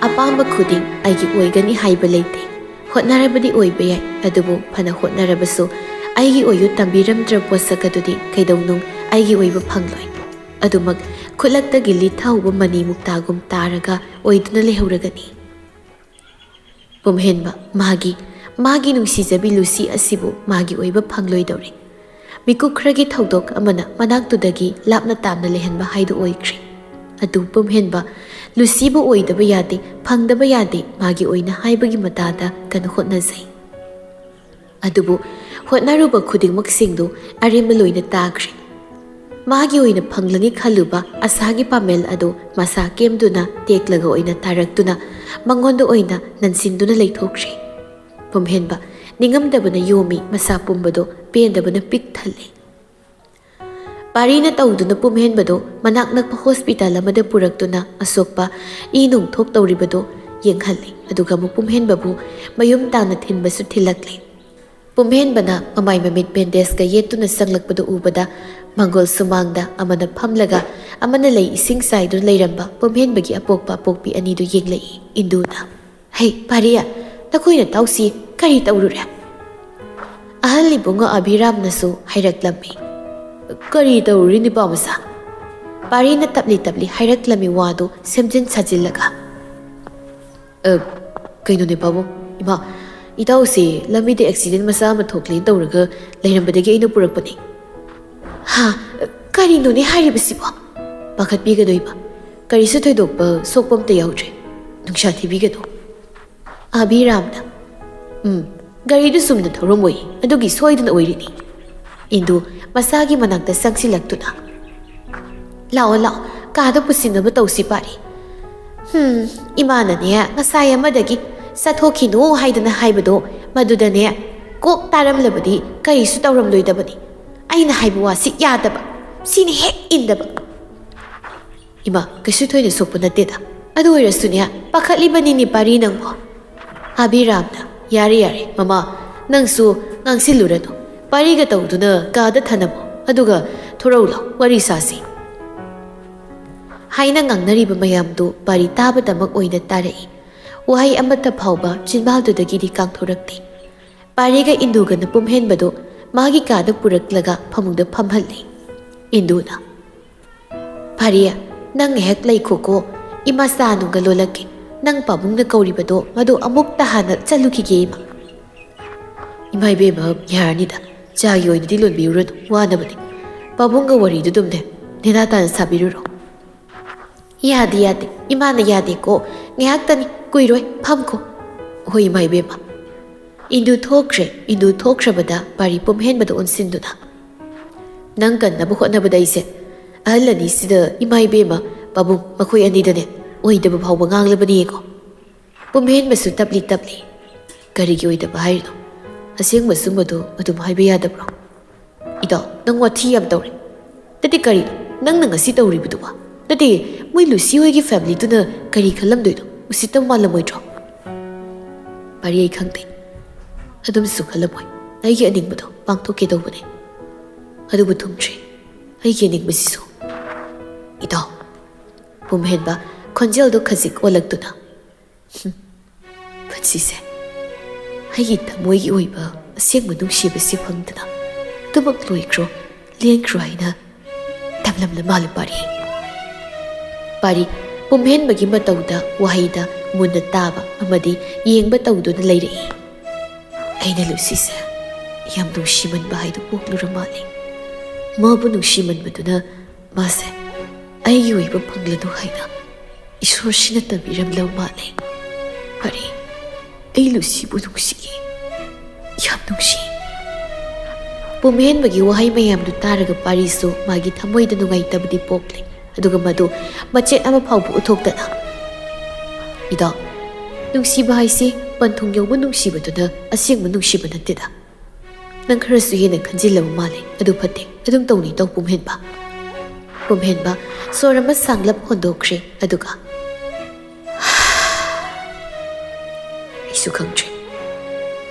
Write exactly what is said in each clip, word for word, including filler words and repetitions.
ꯑꯄꯥꯝꯕ ꯈꯨꯗꯤꯡ ꯑꯩꯒꯤ ꯑꯣꯏꯒꯅꯤ ꯍꯥꯏꯕ ꯂꯩꯇꯦ꯫ ꯍꯣꯠꯅꯔꯕꯗꯤ ꯑꯣꯏꯕ ꯌꯥꯏ, ꯑꯗꯨꯕꯨ ꯐꯅ ꯍꯣꯠꯅꯔꯕꯁꯨ ꯑꯩꯒꯤ ꯑꯣꯏꯌꯨ ꯇꯝꯕꯤꯔꯝꯗ꯭ꯔ ꯄꯣꯠꯁꯛ ꯑꯗꯨꯗꯤ ꯀꯩꯗꯧꯅꯨꯡ ꯑꯩꯒꯤ ꯑꯣꯏꯕ ꯐꯪꯂꯣꯏ꯫ ꯑꯗꯨꯃꯛ ꯈꯨꯠꯂꯛꯇꯒꯤ ꯂꯤꯠꯊꯍꯧꯕ ꯃꯅꯤ ꯃꯨꯛꯇꯥꯒꯨꯝ ꯇꯥꯔꯒ ꯑꯣꯏꯗꯨꯅ ꯂꯩꯍꯧꯔꯒꯅꯤ꯫ ꯄꯨꯝꯍꯦꯟꯕ, ꯃꯥꯒꯤ, ꯃꯥꯒꯤ ꯅꯨꯡꯁꯤꯖꯕꯤ ꯂꯨꯁꯤ ꯑꯁꯤꯕꯨ ꯃꯥꯒꯤ ꯑꯣꯏꯕ ꯐꯪꯂꯣꯏꯗꯧꯔꯦ꯫ ꯃꯤꯀꯨꯞ ꯈꯔꯒꯤ ꯊꯧꯗꯣꯛ ꯑꯃꯅ ꯃꯅꯥꯛꯇꯨꯗꯒꯤ ꯂꯥꯞꯅ ꯇꯥꯝꯅ ꯂꯩꯍꯟꯕ ꯍꯥꯏꯗꯨ ꯑꯣꯏꯈ꯭ꯔꯦ꯫ ꯑꯗꯨ ꯄꯨꯝꯍꯦꯟꯕ, ꯂꯨꯁꯤꯕꯨ ꯑꯣꯏꯗꯕ ꯌꯥꯗꯦ, ꯐꯪꯗꯕ ꯌꯥꯗꯦ, ꯃꯥꯒꯤ ꯑꯣꯏꯅ ꯍꯥꯏꯕꯒꯤ ꯃꯇꯥꯗ ꯀꯟꯅ ꯍꯣꯠꯅꯖꯩ꯫ ꯑꯗꯨꯕꯨ ꯍꯣꯠꯅꯔꯨꯕ ꯈꯨꯗꯤꯡꯃꯛꯁꯤꯡꯗꯨ ꯑꯔꯦꯝꯕ ꯂꯣꯏꯅ ꯇꯥꯈ꯭ꯔꯦ꯫ ꯃꯥꯒꯤ ꯑꯣꯏꯅ ꯐꯪꯂꯅꯤ ꯈꯜꯂꯨꯕ ꯑꯁꯥꯒꯤ ꯄꯥꯃꯦꯜ ꯑꯗꯨ ꯃꯁꯥ ꯀꯦꯝꯗꯨꯅ ꯇꯦꯛꯂꯒ ꯑꯣꯏꯅ ꯇꯥꯔꯛꯇꯨꯅ ꯃꯉꯣꯟꯗ ꯑꯣꯏꯅ ꯅꯟꯁꯤꯟꯗꯨꯅ ꯂꯩꯊꯣꯛꯈ꯭ꯔꯦ꯫ ꯄꯨꯝꯍꯦꯟꯕ ꯅꯤꯡꯉꯝꯗꯕꯅ ꯌꯣꯝꯃꯤ, ꯃꯁꯥ ꯄꯨꯝꯕꯗꯨ ꯄꯦꯟꯗꯕꯅ ꯄꯤꯛ ꯊꯜꯂꯦ꯫ ꯄꯥꯔꯤꯅ ꯇꯧꯗꯨꯅ ꯄꯨꯝꯍꯦꯟꯕꯗꯨ ꯃꯅꯥꯛ ꯅꯛꯄ ꯍꯣꯁꯄꯤꯇꯥꯜ ꯑꯃꯗ ꯄꯨꯔꯛꯇꯨꯅ ꯑꯁꯣꯛꯄ ꯏ ꯅꯨꯡ ꯊꯣꯛꯇꯧꯔꯤꯕꯗꯨ ꯌꯦꯡꯍꯜꯂꯤ꯫ ꯑꯗꯨꯒ ꯑꯃꯨꯛ ꯄꯨꯝꯍꯦꯟꯕꯕꯨ ꯃꯌꯨꯝ ꯇꯥꯟꯅ ꯊꯤꯟꯕꯁꯨ ꯊꯤꯜꯂꯛꯂꯦ꯫ ꯄꯨꯝꯍꯦꯟꯕꯅ ꯃꯃꯥꯏ ꯃꯃꯤꯠ ꯕꯦꯟꯗꯦꯖꯀ ꯌꯦꯠꯇꯨꯅ ꯆꯪꯂꯛꯄꯗꯨ ꯎꯕꯗ ꯃꯪꯒꯣꯜ ꯁꯨꯃꯥꯡꯗ ꯑꯃꯅ ꯐꯝꯂꯒ ꯑꯃꯅ ꯂꯩ ꯏꯁꯤꯡ ꯆꯥꯏꯗꯨꯅ ꯂꯩꯔꯝꯕ ꯄꯨꯝꯍꯦꯟꯕꯒꯤ ꯑꯄꯣꯛꯄ ꯑꯄꯣꯛꯄꯤ ꯑꯅꯤꯗꯨ ꯌꯦꯡꯂꯛꯏ꯫ ꯏꯟꯗꯨꯅ, "ꯍꯩ, ꯄꯥꯔꯤ, ꯅꯈꯣꯏ ꯅꯇꯥꯎꯁꯤ ꯀꯔꯤ ꯇꯧꯔꯨꯔꯦ?" ꯑꯍꯜ ꯏꯕꯨꯡꯉꯣ ꯑꯕꯤꯔꯥꯝꯅꯁꯨ ꯍꯥꯏꯔꯛꯂꯝꯃꯤ꯫ "ꯀꯔꯤ ꯇꯧꯔꯨꯔꯤ, ꯅꯨꯄꯥ ꯃꯆꯥ?" ꯄꯥꯔꯤꯅ ꯇꯞꯂꯤ ꯇꯞꯂꯤ ꯍꯥꯏꯔꯛꯂꯝꯃꯤ ꯋꯥꯗꯨ ꯁꯦꯝꯖꯤꯟ ꯁꯥꯖꯤꯜꯂꯒ꯫ "ꯑ, ꯀꯩꯅꯣꯅꯦ ꯄꯥꯕꯨꯡ, ꯏꯃꯥ, ꯏꯇꯥꯎꯁꯦ ꯂꯝꯕꯤꯗ ꯑꯦꯛꯁꯤꯗꯦꯟ ꯃꯆꯥ ꯑꯃ ꯊꯣꯛꯂꯦꯅ ꯇꯧꯔꯒ ꯂꯩꯔꯝꯕꯗꯒꯤ ꯑꯩꯅ ꯄꯨꯔꯛꯄꯅꯦ꯫" "ꯍꯥ? ꯀꯔꯤꯅꯣꯅꯦ ꯍꯥꯏꯔꯤꯕꯁꯤꯕꯣ?" ꯄꯥꯈꯠꯄꯤꯒꯅꯨ ꯏꯃꯥ, ꯀꯔꯤꯁꯨ ꯊꯣꯏꯗꯣꯛꯄ ꯁꯣꯛꯄ ꯑꯝꯇ ꯌꯥꯎꯗ꯭ꯔꯦ, ꯅꯨꯡꯁꯥ ꯊꯤꯕꯤꯒꯅꯨ꯫ ꯑꯕꯤꯔꯥꯝꯅ, "ꯎꯝ, ꯒꯥꯔꯤꯗꯨ ꯆꯨꯝꯅ ꯊꯧꯔꯝꯃꯣꯏ, ꯑꯗꯨꯒꯤ ꯁꯣꯏꯗꯅ ꯑꯣꯏꯔꯤꯅꯤ꯫" ꯏꯟꯗꯨ ꯃꯆꯥꯒꯤ ꯃꯅꯥꯛꯇ ꯆꯪꯁꯤꯜꯂꯛꯇꯨꯅ, "ꯂꯥꯛꯑꯣ, ꯂꯥꯛꯑꯣ, ꯀꯥꯗ ꯄꯨꯁꯤꯟꯅꯕ ꯇꯧꯁꯤ ꯄꯥꯔꯤ꯫ ꯍꯨꯝ, ꯏꯃꯥꯅꯅꯦ ꯉꯁꯥꯏ ꯑꯃꯗꯒꯤ ꯆꯠꯊꯣꯛꯈꯤꯅꯨ ꯍꯥꯏꯗꯅ ꯍꯥꯏꯕꯗꯣ, ꯃꯗꯨꯗꯅꯦ ꯀꯣꯛ ꯇꯥꯔꯝꯂꯕꯗꯤ ꯀꯔꯤꯁꯨ ꯇꯧꯔꯝꯂꯣꯏꯗꯕꯅꯤ꯫ ꯑꯩꯅ ꯍꯥꯏꯕ ꯋꯥꯁꯤ ꯌꯥꯗꯕ, ꯁꯤꯅ ꯍꯦꯛ ꯏꯟꯗꯕ꯫" "ꯏꯃꯥ, ꯀꯩꯁꯨ ꯊꯣꯏꯅ ꯁꯣꯛꯄ ꯅꯠꯇꯦꯗ꯫ ꯑꯗꯨ ꯑꯣꯏꯔꯁꯨꯅꯦ, ꯄꯥꯈꯠꯂꯤꯕꯅꯤꯅꯦ ꯄꯥꯔꯤ ꯅꯪꯕꯣ꯫" ꯑꯕꯤꯔꯥꯝꯅ, "ꯌꯥꯔꯦ, ꯌꯥꯔꯦ, ꯃꯃꯥ, ꯅꯪꯁꯨ ꯉꯥꯡꯁꯤꯜꯂꯨꯔꯅꯨ꯫ ꯄꯥꯔꯤꯒ ꯇꯧꯗꯨꯅ ꯀꯥꯗ ꯊꯅꯝꯃꯣ, ꯑꯗꯨꯒ ꯊꯣꯔꯛꯎ ꯂꯥꯎ, ꯋꯥꯔꯤ ꯁꯥꯁꯤ꯫" ꯍꯥꯏꯅ ꯉꯥꯡꯅꯔꯤꯕ ꯃꯌꯥꯝꯗꯨ ꯄꯥꯔꯤ ꯇꯥꯕꯗꯃꯛ ꯑꯣꯏꯅ ꯇꯥꯔꯛꯏ꯫ ꯋꯥꯍꯩ ꯑꯃꯠꯇ ꯐꯥꯎꯕ ꯆꯤꯟꯕꯥꯜꯗꯨꯗꯒꯤꯗꯤ ꯀꯥꯡꯊꯣꯔꯛꯇꯦ꯫ ꯄꯥꯔꯤꯒ ꯏꯟꯗꯨꯒꯅ ꯄꯨꯝꯍꯦꯟꯕꯗꯨ ꯃꯥꯒꯤ ꯀꯥꯗ ꯄꯨꯔꯛꯂꯒ ꯐꯃꯨꯡꯗ ꯐꯝꯍꯜꯂꯤ꯫ ꯏꯟꯗꯨꯅ, "ꯄꯥꯔꯤ, ꯅꯪ ꯉꯥꯏꯍꯥꯛ ꯂꯩꯈꯣꯀꯣ, ꯏꯃꯥ ꯆꯥ ꯅꯨꯡꯒ ꯂꯣꯜꯂꯛꯀꯦ꯫ ꯅꯪ ꯄꯥꯕꯨꯡꯅ ꯀꯧꯔꯤꯕꯗꯣ ꯃꯗꯨ ꯑꯃꯨꯛꯇ ꯍꯥꯟꯅ ꯆꯠꯂꯨꯈꯤꯒꯦ ꯏꯃꯥ꯫" "ꯏꯃꯥ ꯏꯕꯦꯝꯃ, ꯌꯥꯔꯅꯤꯗ, ꯆꯥꯒꯤ ꯑꯣꯏꯅꯗꯤ ꯂꯣꯟꯕꯤꯔꯨꯔꯅꯨ, ꯋꯥꯅꯕꯅꯦ꯫ ꯄꯥꯕꯨꯡꯒ ꯋꯥꯔꯤꯗꯨ ꯑꯗꯨꯝꯅꯦ ꯅꯦꯅꯥ ꯇꯥꯅ ꯁꯥꯕꯤꯔꯨꯔꯣ꯫" "ꯌꯥꯗꯦ, ꯌꯥꯗꯦ, ꯏꯃꯥꯅ ꯌꯥꯗꯦꯀꯣ꯫ ꯉꯥꯏꯍꯥꯛꯇꯅꯤ, ꯀꯨꯏꯔꯣꯏ, ꯐꯝꯈꯣ꯫" "ꯍꯣꯏ ꯏꯃꯥ ꯏꯕꯦꯝꯃ꯫" ꯏꯟꯗꯨ ꯊꯣꯛꯈ꯭ꯔꯦ꯫ ꯏꯟꯗꯨ ꯊꯣꯛꯈ꯭ꯔꯕꯗ ꯄꯥꯔꯤ ꯄꯨꯝꯍꯦꯟꯕꯗ ꯑꯣꯟꯁꯤꯟꯗꯨꯅ, "ꯅꯪ ꯀꯟꯅꯕ ꯍꯣꯠꯅꯕꯗ ꯑꯩꯁꯦ ꯑꯍꯜ ꯑꯅꯤꯁꯤꯗ, ꯏꯃꯥ ꯏꯕꯦꯝꯃ, ꯄꯥꯕꯨꯡ ꯃꯈꯣꯏ ꯑꯅꯤꯗꯅꯦ ꯑꯣꯏꯗꯕ ꯐꯥꯎꯕ ꯉꯥꯡꯂꯕꯅꯤꯀꯣ꯫" ꯄꯨꯝꯍꯦꯟꯕꯁꯨ ꯇꯞꯂꯤ ꯇꯞꯂꯤ, "ꯀꯔꯤꯒꯤ ꯑꯣꯏꯗꯕ ꯍꯥꯏꯔꯤꯅꯣ? ꯑꯁꯦꯡꯕ ꯑꯆꯨꯝꯕꯗꯣ ꯑꯗꯨꯝ ꯍꯥꯏꯕ ꯌꯥꯗꯕ꯭ꯔꯣ?" "ꯏꯇꯥꯎ, ꯅꯪ ꯋꯥꯊꯤ ꯌꯥꯝ ꯇꯧꯔꯦ꯫ ꯅꯠꯇꯦ, ꯀꯔꯤꯅꯣ ꯅꯪꯅ ꯉꯁꯤ ꯇꯧꯔꯤꯕꯗꯨꯕꯣ? ꯅꯠꯇꯦ, ꯃꯣꯏ ꯂꯨꯁꯤ ꯍꯣꯏꯒꯤ ꯐꯦꯃꯤꯂꯤꯗꯨꯅ ꯀꯔꯤ ꯈꯜꯂꯝꯗꯣꯏꯅꯣ? ꯎꯁꯤꯠꯇꯕ ꯃꯥꯜꯂꯝꯃꯣꯏꯗ꯭ꯔꯣ?" "ꯄꯥꯔꯤ, ꯑꯩ ꯈꯪꯗꯦ꯫ ꯑꯗꯨꯝꯁꯨ ꯈꯜꯂꯝꯃꯣꯏ꯫ ꯑꯩꯒꯤ ꯑꯅꯤꯡꯕꯗꯣ ꯄꯥꯡꯊꯣꯛꯀꯦ ꯇꯧꯕꯅꯦ꯫ ꯑꯗꯨꯕꯨ ꯊꯨꯡꯗ꯭ꯔꯤ꯫ ꯑꯩꯒꯤ ꯑꯅꯤꯡꯕꯁꯤꯁꯨ꯫" "ꯏꯇꯥꯎ꯫" ꯄꯨꯝꯍꯦꯟꯕ ꯈꯣꯟꯖꯦꯜꯗꯣ ꯈꯖꯤꯛ ꯑꯣꯜꯂꯛꯇꯨꯅ, "ꯍꯨꯝ, ꯄꯨꯟꯁꯤꯁꯦ ꯑꯩꯒꯤ ꯊꯃꯣꯏꯒꯤ ꯑꯣꯏꯕ ꯑꯁꯦꯡꯕ ꯅꯨꯡꯁꯤꯕꯁꯤ ꯐꯪꯗꯅ ꯑꯗꯨꯃꯛ ꯂꯣꯏꯈ꯭ꯔꯣ, ꯂꯦꯟꯈ꯭ꯔꯣ ꯍꯥꯏꯅ ꯇꯝꯂꯝꯂ ꯃꯥꯜꯂꯦ ꯄꯥꯔꯤ꯫" ꯄꯥꯔꯤ ꯄꯨꯝꯍꯦꯟꯕꯒꯤ ꯃꯇꯧꯗ, ꯋꯥꯍꯩꯗ ꯃꯨꯟꯅ ꯇꯥꯕ ꯑꯃꯗꯤ ꯌꯦꯡꯕ ꯇꯧꯗꯨꯅ ꯂꯩꯔꯛꯏ꯫ "ꯑꯩꯅ ꯂꯨꯁꯤꯁꯦ ꯌꯥꯝ ꯅꯨꯡꯁꯤꯃꯟꯕ ꯍꯥꯏꯗꯨ ꯄꯣꯛꯂꯨꯔ ꯃꯥꯜꯂꯦ꯫ ꯃꯥꯕꯨ ꯅꯨꯡꯁꯤꯃꯟꯕꯗꯨꯅ ꯃꯥꯁꯦ ꯑꯩꯒꯤ ꯑꯣꯏꯕ ꯐꯪꯂꯅꯨ ꯍꯥꯏꯅ ꯏꯁꯣꯔꯁꯤꯅ ꯇꯝꯕꯤꯔꯝꯂꯕ ꯃꯥꯜꯂꯦ꯫ ꯄꯥꯔꯤ, ꯑꯩ ꯂꯨꯁꯤꯕꯨ ꯅꯨꯡꯁꯤꯌꯦ, ꯌꯥꯝ ꯅꯨꯡꯁꯤ꯫" ꯄꯨꯝꯍꯦꯟꯕꯒꯤ ꯋꯥꯍꯩ ꯃꯌꯥꯝꯗꯨ ꯇꯥꯔꯒ ꯄꯥꯔꯤꯁꯨ ꯃꯥꯒꯤ ꯊꯃꯣꯏꯗ ꯅꯨꯡꯉꯥꯏꯇꯕꯗꯤ ꯄꯣꯛꯂꯦ꯫ ꯑꯗꯨꯒ ꯃꯗꯨ ꯃꯆꯦꯠ ꯑꯃ ꯐꯥꯎꯕ ꯎꯠꯊꯣꯛꯇꯅ, "ꯏꯇꯥꯎ, ꯅꯨꯡꯁꯤꯕ ꯍꯥꯏꯁꯤ ꯄꯟꯊꯨꯡ ꯌꯧꯕ ꯅꯨꯡꯁꯤꯕꯗꯨꯅ ꯑꯁꯦꯡꯕ ꯅꯨꯡꯁꯤꯕ ꯅꯠꯇꯦꯗ꯫ ꯅꯪ ꯈꯔꯁꯨ ꯍꯦꯟꯅ ꯈꯟꯖꯤꯜꯂꯕ ꯃꯥꯜꯂꯦ꯫ ꯑꯗꯨ ꯐꯠꯇꯦ꯫ ꯑꯗꯨꯝ ꯇꯧꯅꯨ ꯏꯇꯥꯎ ꯄꯨꯝꯍꯦꯟꯕ꯫" ꯄꯨꯝꯍꯦꯟꯕ ꯁꯣꯔ ꯑꯃ ꯁꯥꯡꯂꯞ ꯍꯣꯟꯗꯣꯛꯈ꯭ꯔꯦ꯫ ꯑꯗꯨꯒ, "ꯑꯩꯁꯨ ꯈꯪꯗ꯭ꯔꯦ꯫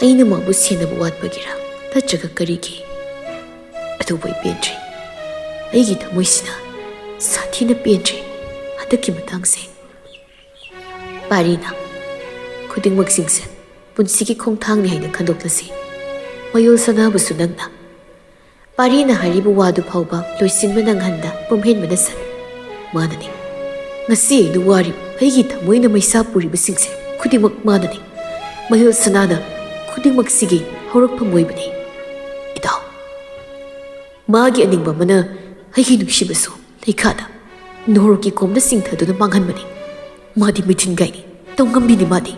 ꯑꯩꯅ ꯃꯥꯕꯨ ꯁꯦꯟꯅꯕ ꯋꯥꯠꯄꯒꯤꯔ ꯅꯠꯇ꯭ꯔꯒ ꯀꯔꯤꯒꯤ? ꯑꯗꯨꯕꯨ ꯑꯩ ꯄꯦꯟꯗ꯭ꯔꯦ꯫ ꯑꯩꯒꯤ ꯊꯃꯣꯏꯁꯤꯅ ꯁꯥꯊꯤꯅ ꯄꯦꯟꯗ꯭ꯔꯦ꯫ ꯍꯟꯗꯛꯀꯤ ꯃꯇꯥꯡꯁꯦ꯫ ꯄꯥꯔꯤꯅ, "ꯈꯨꯗꯤꯡꯃꯛꯁꯤꯡꯁꯦ ꯄꯨꯟꯁꯤꯒꯤ ꯈꯣꯡꯊꯥꯡꯅꯤ ꯍꯥꯏꯅ ꯈꯟꯗꯣꯛꯂꯁꯤ꯫ ꯃꯌꯣꯜ ꯁꯅꯥꯕꯨꯁꯨ ꯅꯪꯅ"꯫ ꯄꯥꯔꯤꯅ ꯍꯥꯏꯔꯤꯕ ꯋꯥꯗꯨ ꯐꯥꯎꯕ ꯂꯣꯏꯁꯤꯟꯕ ꯅꯪꯍꯟꯗ ꯄꯨꯝꯍꯦꯟꯕꯅ ꯁꯟ, "ꯃꯥꯅꯅꯤ꯫ ꯉꯁꯤ ꯑꯩꯅ ꯋꯥꯔꯤꯕ, ꯑꯩꯒꯤ ꯊꯃꯣꯏꯅ ꯃꯩꯁꯥ ꯄꯨꯔꯤꯕꯁꯤꯡꯁꯦ ꯈꯨꯗꯤꯡꯃꯛ ꯃꯥꯅꯅꯤ꯫ ꯃꯌꯣꯜ ꯁꯅꯥꯅ ꯈꯨꯗꯤꯡꯃꯛꯁꯤꯒꯤ ꯍꯧꯔꯛꯐꯝ ꯑꯣꯏꯕꯅꯤ꯫ ꯏꯇꯥꯎ, ꯃꯥꯒꯤ ꯑꯅꯤꯡꯕ ꯑꯃꯅ ꯑꯩꯒꯤ ꯅꯨꯡꯁꯤꯕꯁꯨ ꯂꯩꯈꯥꯗ ꯅꯣꯔꯣꯛꯀꯤ ꯀꯣꯝꯗ ꯆꯤꯡꯊꯗꯨꯅ ꯃꯥꯡꯍꯟꯕꯅꯤ꯫ ꯃꯥꯗꯤ ꯃꯤꯊꯤꯟꯒꯥꯏꯅꯤ, ꯇꯧꯉꯝꯕꯤꯅꯤ ꯃꯥꯗꯤ"꯫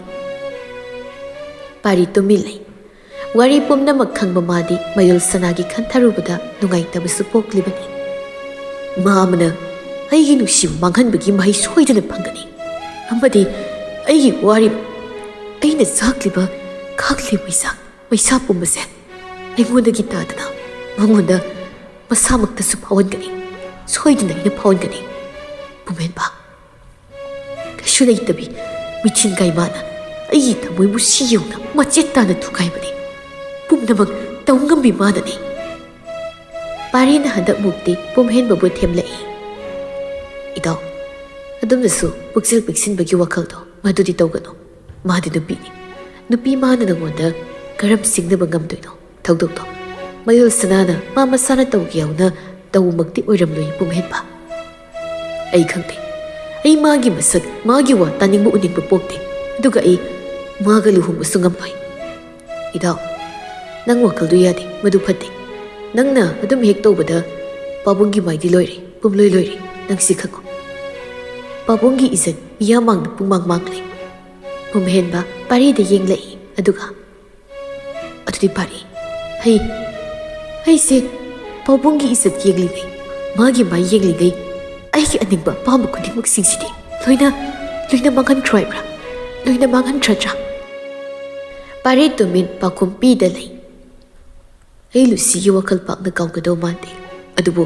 ꯄꯥꯔꯤ ꯇꯨꯃꯤꯟ ꯂꯩ꯫ ꯋꯥꯔꯤ ꯄꯨꯝꯅꯃꯛ ꯈꯪꯕ ꯃꯥꯗꯤ ꯃꯌꯣꯜ ꯁꯅꯥꯒꯤ ꯈꯟꯊꯔꯨꯕꯗ ꯅꯨꯡꯉꯥꯏꯇꯕꯁꯨ ꯄꯣꯛꯂꯤꯕꯅꯤ꯫ "ꯃꯥ ꯑꯃꯅ ꯑꯩꯒꯤ ꯅꯨꯡꯁꯤꯕ ꯃꯥꯡꯍꯟꯕꯒꯤ ꯃꯍꯩ ꯁꯣꯏꯗꯅ ꯐꯪꯒꯅꯤ, ꯑꯃꯗꯤ ꯑꯩꯒꯤ ꯋꯥꯔꯤꯕ, ꯑꯩꯅ ꯆꯥꯛꯂꯤꯕ ꯈꯥꯛꯂꯤ ꯃꯩꯁꯥ, ꯃꯩꯁꯥ ꯄꯨꯝꯕꯁꯦ ꯑꯩꯉꯣꯟꯗꯒꯤ ꯇꯥꯗꯅ ꯃꯉꯣꯟꯗ ꯃꯁꯥꯃꯛꯇꯁꯨ ꯐꯥꯎꯍꯟꯒꯅꯤ꯫ ꯁꯣꯏꯗꯅ ꯑꯩꯅ ꯐꯥꯎꯍꯟꯒꯅꯤ꯫ ꯄꯨꯝꯍꯦꯟꯕ, ꯀꯩꯁꯨ ꯂꯩꯇꯕꯤ ꯃꯤꯊꯤꯟꯒꯥꯏ ꯃꯥꯅ ꯑꯩꯒꯤ ꯊꯃꯣꯏꯕꯨ ꯁꯤ ꯌꯧꯅ ꯃꯆꯦꯠ ꯇꯥꯅ ꯊꯨꯒꯥꯏꯕꯅꯤ꯫ ꯄꯨꯝꯅꯃꯛ ꯇꯧ ꯉꯝꯕꯤ ꯃꯥꯅꯅꯤ"꯫ ꯄꯥꯔꯤꯅ ꯍꯟꯗꯛꯃꯨꯛꯇꯤ ꯄꯨꯝꯍꯦꯟꯕꯕꯨ ꯊꯦꯝꯂꯛꯏ꯫ "ꯏꯇꯥꯎ, ꯑꯗꯨꯝꯅꯁꯨ ꯄꯨꯛꯆꯦꯜ ꯄꯤꯛꯁꯤꯟꯕꯒꯤ ꯋꯥꯈꯜꯗꯣ ꯃꯗꯨꯗꯤ ꯇꯧꯒꯅꯨ꯫ ꯃꯥꯗꯤ ꯅꯨꯄꯤꯅꯤ꯫ ꯅꯨꯄꯤ ꯃꯥꯅ ꯅꯉꯣꯟꯗ ꯀꯔꯝ ꯁꯤꯡꯅꯕ ꯉꯝꯗꯣꯏꯅꯣ? ꯊꯧꯗꯣꯛꯇꯣ ꯃꯌꯣꯜ ꯁꯅꯥꯅ ꯃꯥ ꯃꯁꯥꯅ ꯇꯧꯒꯦ ꯌꯥꯎꯅ ꯇꯧꯕꯃꯛꯇꯤ ꯑꯣꯏꯔꯝꯂꯣꯏ ꯄꯨꯝꯍꯦꯟꯕ꯫ ꯑꯩ ꯈꯪꯗꯦ꯫ ꯑꯩ ꯃꯥꯒꯤ ꯃꯁꯛ, ꯃꯥꯒꯤ ꯋꯥ ꯇꯥꯅꯤꯡꯕ ꯎꯅꯤꯡꯕ ꯄꯣꯛꯇꯦ꯫ ꯑꯗꯨꯒ ꯑꯩ ꯃꯥꯒ ꯂꯨꯍꯣꯡꯕꯁꯨ ꯉꯝꯂꯣꯏ"꯫ "ꯏꯇꯥꯎ, ꯅꯪ ꯋꯥꯈꯜꯗꯨ ꯌꯥꯗꯦ, ꯃꯗꯨ ꯐꯠꯇꯦ꯫ ꯅꯪꯅ ꯑꯗꯨꯝ ꯍꯦꯛ ꯇꯧꯕꯗ ꯄꯥꯕꯨꯡꯒꯤ ꯃꯥꯏꯗꯤ ꯂꯣꯏꯔꯦ, ꯄꯨꯝꯂꯣꯏ ꯂꯣꯏꯔꯦ꯫ ꯅꯪꯁꯤ ꯈꯪꯉꯨ꯫ ꯄꯥꯕꯨꯡꯒꯤ ꯏꯖꯠ ꯃꯤꯌꯥꯝ ꯃꯥꯡꯗ ꯄꯨꯡꯃꯥꯡ ꯃꯥꯡꯂꯦ"꯫ ꯄꯨꯝꯍꯦꯟꯕ ꯄꯥꯔꯤꯗ ꯌꯦꯡꯂꯛꯏ꯫ ꯑꯗꯨꯒ, "ꯑꯗꯨꯗꯤ ꯄꯥꯔꯤ, ꯑꯩ, ꯑꯩꯁꯦ ꯄꯥꯕꯨꯡꯒꯤ ꯏꯖꯠ ꯌꯦꯡꯂꯤꯉꯩ, ꯃꯥꯒꯤ ꯃꯥꯏ ꯌꯦꯡꯂꯤꯉꯩ, ꯑꯩꯒꯤ ꯑꯅꯤꯡꯕ ꯑꯄꯥꯝꯕ ꯈꯨꯗꯤꯡꯃꯛꯁꯤꯡꯁꯤꯗꯤ ꯂꯣꯏꯅ, ꯂꯣꯏꯅ ꯃꯥꯡꯍꯟꯈ꯭ꯔꯣꯏꯕ꯭ꯔꯥ? ꯂꯣꯏꯅ ꯃꯥꯡꯍꯟꯈ꯭ꯔꯗ꯭ꯔꯥ?" ꯄꯥꯔꯤ ꯇꯨꯃꯤꯟ ꯄꯥꯎꯈꯨꯝ ꯄꯤꯗ ꯂꯩ꯫ ꯑꯩ ꯂꯨꯁꯤꯒꯤ ꯋꯥꯈꯜ ꯄꯥꯛꯅ ꯀꯥꯎꯒꯗꯧ ꯃꯥꯟꯗꯦ, ꯑꯗꯨꯕꯨ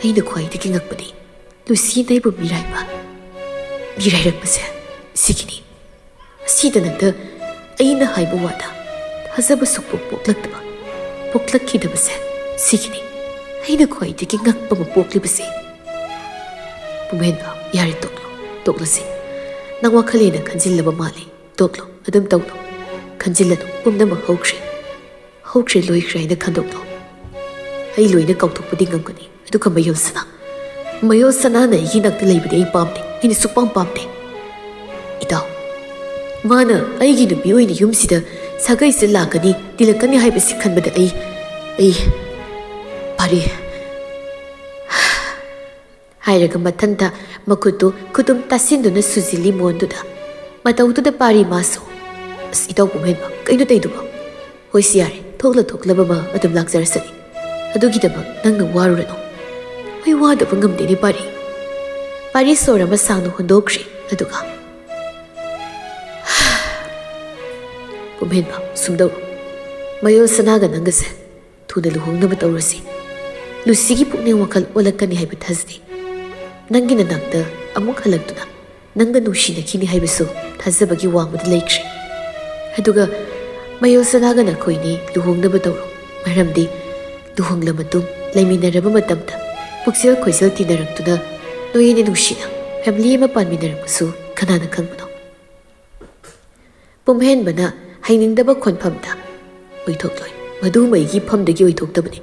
ꯑꯩꯅ ꯈ꯭ꯋꯥꯏꯗꯒꯤ ꯉꯛꯄꯗꯤ ꯂꯨꯁꯤꯅ ꯑꯩꯕꯨ ꯃꯤꯔꯥꯏꯕ, ꯃꯤꯔꯥꯏꯔꯛꯄꯁꯦ ꯁꯤꯒꯤꯅꯤ꯫ ꯑꯁꯤꯗ ꯅꯪꯗ ꯑꯩꯅ ꯍꯥꯏꯕ ꯋꯥꯗ ꯊꯥꯖꯕ ꯁꯨꯛꯄꯣꯛ ꯄꯣꯛꯂꯛꯇꯕ, ꯄꯣꯛꯂꯛꯈꯤꯗꯕꯁꯦ ꯁꯤꯒꯤꯅꯤ꯫ ꯑꯩꯅ ꯈ꯭ꯋꯥꯏꯗꯒꯤ ꯉꯛꯄ ꯑꯃ ꯄꯣꯛꯂꯤꯕꯁꯦ꯫ ꯄꯨꯝꯍꯦꯟꯕ, ꯌꯥꯔꯦ, ꯇꯣꯛꯂꯣ, ꯇꯣꯛꯂꯁꯤ꯫ ꯅꯪ ꯋꯥꯈꯜ ꯍꯦꯟꯅ ꯈꯟꯖꯤꯜꯂꯕ ꯃꯥꯜꯂꯤ꯫ ꯇꯣꯛꯂꯣ, ꯑꯗꯨꯝ ꯇꯧꯅꯨ꯫ ꯈꯟꯖꯤꯜꯂꯅꯨ, ꯄꯨꯝꯅꯃꯛ ꯍꯧꯈ꯭ꯔꯦ꯫ ꯍꯧꯈ꯭ꯔꯦ, ꯂꯣꯏꯈ꯭ꯔꯦ ꯍꯥꯏꯅ ꯈꯟꯗꯣꯛꯂꯣ꯫ ꯑꯩ ꯂꯣꯏꯅ ꯀꯥꯎꯊꯣꯛꯄꯗꯤ ꯉꯝꯒꯅꯤ꯫ ꯑꯗꯨꯒ ꯃꯌꯣꯜ ꯁꯅꯥ, ꯃꯌꯣꯜ ꯁꯅꯥꯅ ꯑꯩꯒꯤ ꯅꯥꯛꯇ ꯂꯩꯕꯗꯤ ꯑꯩ ꯄꯥꯝꯗꯦ꯫ ꯑꯩꯅ ꯁꯨꯛꯄꯥꯝ ꯄꯥꯝꯗꯦ꯫ ꯏꯇꯥꯎ, ꯃꯥꯅ ꯑꯩꯒꯤ ꯅꯨꯄꯤ ꯑꯣꯏꯅ ꯌꯨꯝꯁꯤꯗ ꯁꯥꯒꯩꯁꯤꯗ ꯂꯥꯛꯀꯅꯤ, ꯇꯤꯜꯂꯛꯀꯅꯤ ꯍꯥꯏꯕꯁꯤ ꯈꯟꯕꯗ ꯑꯩ, ꯑꯩ, ꯄꯥꯔꯤ꯫ ꯍꯥꯏꯔꯒ ꯃꯊꯟꯇ ꯃꯈꯨꯠꯇꯨ ꯈꯨꯇꯨꯝ ꯇꯥꯁꯤꯟꯗꯨꯅ ꯁꯨꯖꯤꯜꯂꯤ ꯃꯣꯟꯗꯨꯗ꯫ ꯃꯇꯧꯗꯨꯗ ꯄꯥꯔꯤ ꯃꯥꯁꯨ꯫ ꯑꯁ, ꯏꯇꯥꯎ ꯄꯨꯝꯍꯦꯟꯕ, ꯀꯩꯅꯣ ꯇꯧꯏꯗꯨꯕꯣ? ꯍꯣꯏꯁꯤ ꯌꯥꯔꯦ, ꯊꯣꯛꯂ ꯊꯣꯛꯂꯕ ꯑꯃ ꯑꯗꯨꯝ ꯂꯥꯛꯆꯔꯁꯅꯤ꯫ ꯑꯗꯨꯒꯤꯗꯃꯛ ꯅꯪꯅ ꯋꯥꯔꯨꯔꯅꯨ꯫ ꯑꯩ ꯋꯥꯗꯕ ꯉꯝꯗꯦꯅꯦ ꯄꯥꯔꯤ꯫ ꯄꯥꯔꯤ ꯁꯣꯔ ꯑꯃ ꯁꯥꯡꯅ ꯍꯣꯟꯗꯣꯛꯈ꯭ꯔꯦ, ꯑꯗꯨꯒ, ꯄꯨꯝꯍꯦꯟꯕ, ꯁꯨꯝꯗꯧ꯫ ꯃꯌꯣꯜ ꯁꯅꯥꯒ ꯅꯪꯒꯁꯦ ꯊꯨꯅ ꯂꯨꯍꯣꯡꯅꯕ ꯇꯧꯔꯁꯤ꯫ ꯂꯨꯁꯤꯒꯤ ꯄꯨꯛꯅꯤꯡ ꯋꯥꯈꯜ ꯑꯣꯜꯂꯛꯀꯅꯤ ꯍꯥꯏꯕ ꯊꯥꯖꯗꯦ꯫ ꯅꯪꯒꯤ ꯅꯅꯥꯛꯇ ꯑꯃꯨꯛ ꯍꯜꯂꯛꯇꯨꯅ ꯅꯪꯒ ꯅꯨꯡꯁꯤꯅꯈꯤꯅꯤ ꯍꯥꯏꯕꯁꯨ ꯊꯥꯖꯕꯒꯤ ꯋꯥꯡꯃꯗ ꯂꯩꯈ꯭ꯔꯦ꯫ ꯑꯗꯨꯒ ꯃꯌꯣꯜ ꯁꯅꯥꯒ ꯅꯈꯣꯏꯅꯤ ꯂꯨꯍꯣꯡꯅꯕ ꯇꯧꯔꯣ꯫ ꯃꯔꯝꯗꯤ ꯂꯨꯍꯣꯡꯂ ꯃꯇꯨꯡ ꯂꯩꯃꯤꯟꯅꯔꯕ ꯃꯇꯝꯗ ꯄꯨꯛꯆꯦꯜ ꯈꯣꯏꯖꯦꯜ ꯇꯤꯟꯅꯔꯛꯇꯨꯅ ꯅꯣꯏ ꯑꯅꯤ ꯅꯨꯡꯁꯤꯅ ꯐꯦꯃꯤꯂꯤ ꯑꯃ ꯄꯥꯟꯃꯤꯟꯅꯔꯛꯄꯁꯨ ꯀꯅꯥꯅ ꯈꯪꯕꯅꯣ? ꯄꯨꯝꯍꯦꯟꯕꯅ ꯍꯩꯅꯤꯡꯗꯕ ꯈꯣꯟꯐꯝꯗ, ꯑꯣꯏꯊꯣꯛꯂꯣꯏ꯫ ꯃꯗꯨ ꯃꯩꯒꯤ ꯐꯝꯗꯒꯤ ꯑꯣꯏꯊꯣꯛꯇꯕꯅꯤ꯫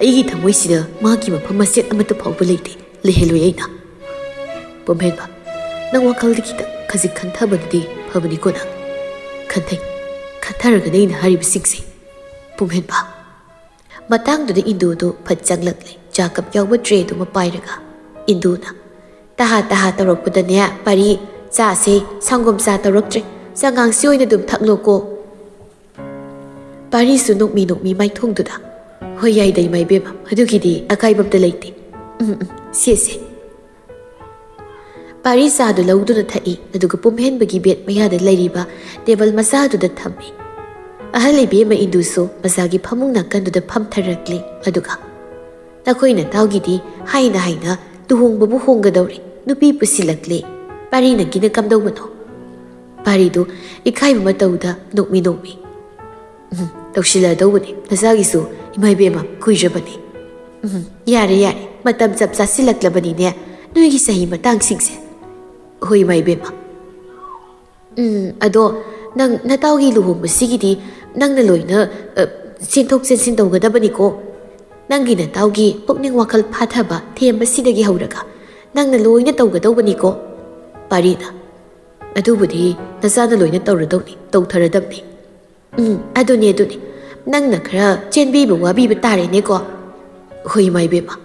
ꯑꯩꯒꯤ ꯊꯃꯣꯏꯁꯤꯗ ꯃꯥꯒꯤ ꯃꯐꯝ ꯃꯆꯦꯠ ꯑꯃꯠꯇ ꯐꯥꯎꯕ ꯂꯩꯇꯦ꯫ ꯂꯩꯍꯜꯂꯣꯏ ꯑꯩꯅ꯫ ꯄꯨꯝꯍꯦꯟꯕ, ꯅꯪ ꯋꯥꯈꯜꯗ ꯈꯤꯇꯪ ꯈꯖꯤꯛ ꯈꯟꯊꯕꯅꯗꯤ ꯐꯕꯅꯤꯀꯣ ꯅꯪ꯫ ꯈꯟꯊꯩ꯫ ꯈꯟꯊꯔꯒꯅꯤ ꯑꯩꯅ ꯍꯥꯏꯔꯤꯕꯁꯤꯡꯁꯦ꯫ ꯄꯨꯝꯍꯦꯟꯕ꯫ ꯃꯇꯥꯡꯗꯨꯗ ꯏꯟꯗꯨꯗꯨ ꯐꯠ ꯆꯪꯂꯛꯂꯦ, ꯆꯥ ꯀꯞ ꯌꯥꯎꯕ ꯇ꯭ꯔꯦꯗꯨꯃ ꯄꯥꯏꯔꯒ꯫ ꯏꯟꯗꯨꯅ, "ꯇꯍꯥ ꯇꯍꯥ ꯇꯧꯔꯛꯄꯗꯅꯦ ꯄꯥꯔꯤ, ꯆꯥꯁꯦ, ꯁꯪꯒꯣꯝ ꯆꯥ ꯇꯧꯔꯛꯇ꯭ꯔꯦ, ꯆꯉꯥꯡꯁꯤ ꯑꯣꯏꯅ ꯑꯗꯨꯝ ꯊꯛꯂꯣꯀꯣ"꯫ ꯄꯥꯔꯤꯁꯨ ꯅꯣꯛꯃꯤ ꯅꯣꯛꯃꯤ ꯃꯥꯏꯊꯣꯡꯗꯨꯗ, "ꯍꯣꯏ ꯌꯥꯏꯗ ꯏꯃꯥ ꯏꯕꯦꯝꯃ, ꯑꯗꯨꯒꯤꯗꯤ ꯑꯀꯥꯏꯕ ꯑꯝꯇ ꯂꯩꯇꯦ꯫ ꯎꯝ, ꯎꯝ, ꯁꯦ, ꯁꯦ"꯫ ꯄꯥꯔꯤ ꯆꯥꯗꯨ ꯂꯧꯗꯨꯅ ꯊꯛꯏ, ꯑꯗꯨꯒ ꯄꯨꯝꯍꯦꯟꯕꯒꯤ ꯕꯦꯗ ꯃꯌꯥꯗ ꯂꯩꯔꯤꯕ ꯇꯦꯕꯜ ꯃꯆꯥꯗꯨꯗ ꯊꯝꯃꯤ꯫ ꯑꯍꯜ ꯏꯕꯦꯝꯃ ꯏꯟꯗꯨꯁꯨ ꯃꯆꯥꯒꯤ ꯐꯃꯨꯡ ꯅꯥꯀꯟꯗꯨꯗ ꯐꯝꯊꯔꯛꯂꯦ, ꯑꯗꯨꯒ, "ꯅꯈꯣꯏ ꯅꯇꯥꯎꯒꯤꯗꯤ ꯍꯥꯏꯅ ꯍꯥꯏꯅ ꯂꯨꯍꯣꯡꯕꯕꯨ ꯍꯣꯡꯒꯗꯧꯔꯦ, ꯅꯨꯄꯤ ꯄꯨꯁꯤꯜꯂꯛꯂꯦ꯫ ꯄꯥꯔꯤ ꯅꯪꯒꯤꯅ ꯀꯝꯗꯧꯕꯅꯣ?" ꯄꯥꯔꯤꯗꯨ ꯏꯀꯥꯏꯕ ꯃꯇꯧꯗ ꯅꯣꯛꯃꯤ ꯅꯣꯛꯃꯤ꯫ "ꯎꯝ, ꯇꯧꯁꯤꯜꯂꯗꯧꯕꯅꯤ꯫ ꯅꯆꯥꯒꯤꯁꯨ, ꯏꯃꯥ ꯏꯕꯦꯝꯃ, ꯀꯨꯏꯔꯕꯅꯤ꯫ ꯎꯝ, ꯌꯥꯔꯦ, ꯌꯥꯔꯦ꯫ ꯃꯇꯝ ꯆꯞ ꯆꯥꯁꯤꯜꯂꯛꯂꯕꯅꯤꯅꯦ꯫ ꯅꯣꯏꯒꯤ ꯆꯍꯤ ꯃꯇꯥꯡꯁꯤꯡꯁꯦ꯫ ꯍꯣꯏ, ꯏꯃꯥ ꯏꯕꯦꯝꯃ꯫ ꯎꯝ, ꯑꯗꯣ ꯅꯪ ꯅꯇꯥꯎꯒꯤ ꯂꯨꯍꯣꯡꯕꯁꯤꯒꯤꯗꯤ ꯅꯪꯅ ꯂꯣꯏꯅ, ꯑ, ꯆꯦꯟꯊꯣꯛ ꯆꯦꯟꯁꯤꯟ ꯇꯧꯒꯗꯕꯅꯤꯀꯣ꯫ ꯅꯪꯒꯤ ꯅꯇꯥꯎꯒꯤ ꯄꯨꯛꯅꯤꯡ ꯋꯥꯈꯜ ꯐꯥꯊꯕ ꯊꯦꯝꯕꯁꯤꯗꯒꯤ ꯍꯧꯔꯒ ꯅꯪꯅ ꯂꯣꯏꯅ ꯇꯧꯒꯗꯧꯕꯅꯤꯀꯣ, ꯄꯥꯔꯤꯅ꯫ ꯑꯗꯨꯕꯨꯗꯤ ꯅꯆꯥꯅ ꯂꯣꯏꯅ ꯇꯧꯔꯗꯧꯅꯤ, ꯇꯧꯊꯔꯗꯕꯅꯤ꯫ ꯎꯝ, ꯑꯗꯨꯅꯤ, ꯑꯗꯨꯅꯤ꯫ ꯅꯪꯅ ꯈꯔ ꯆꯦꯟꯕꯤꯕ ꯋꯥꯕꯤꯕ ꯇꯥꯔꯦꯅꯦꯀꯣ꯫ ꯍꯣꯏ, ꯏꯃꯥ ꯏꯕꯦꯝꯃ꯫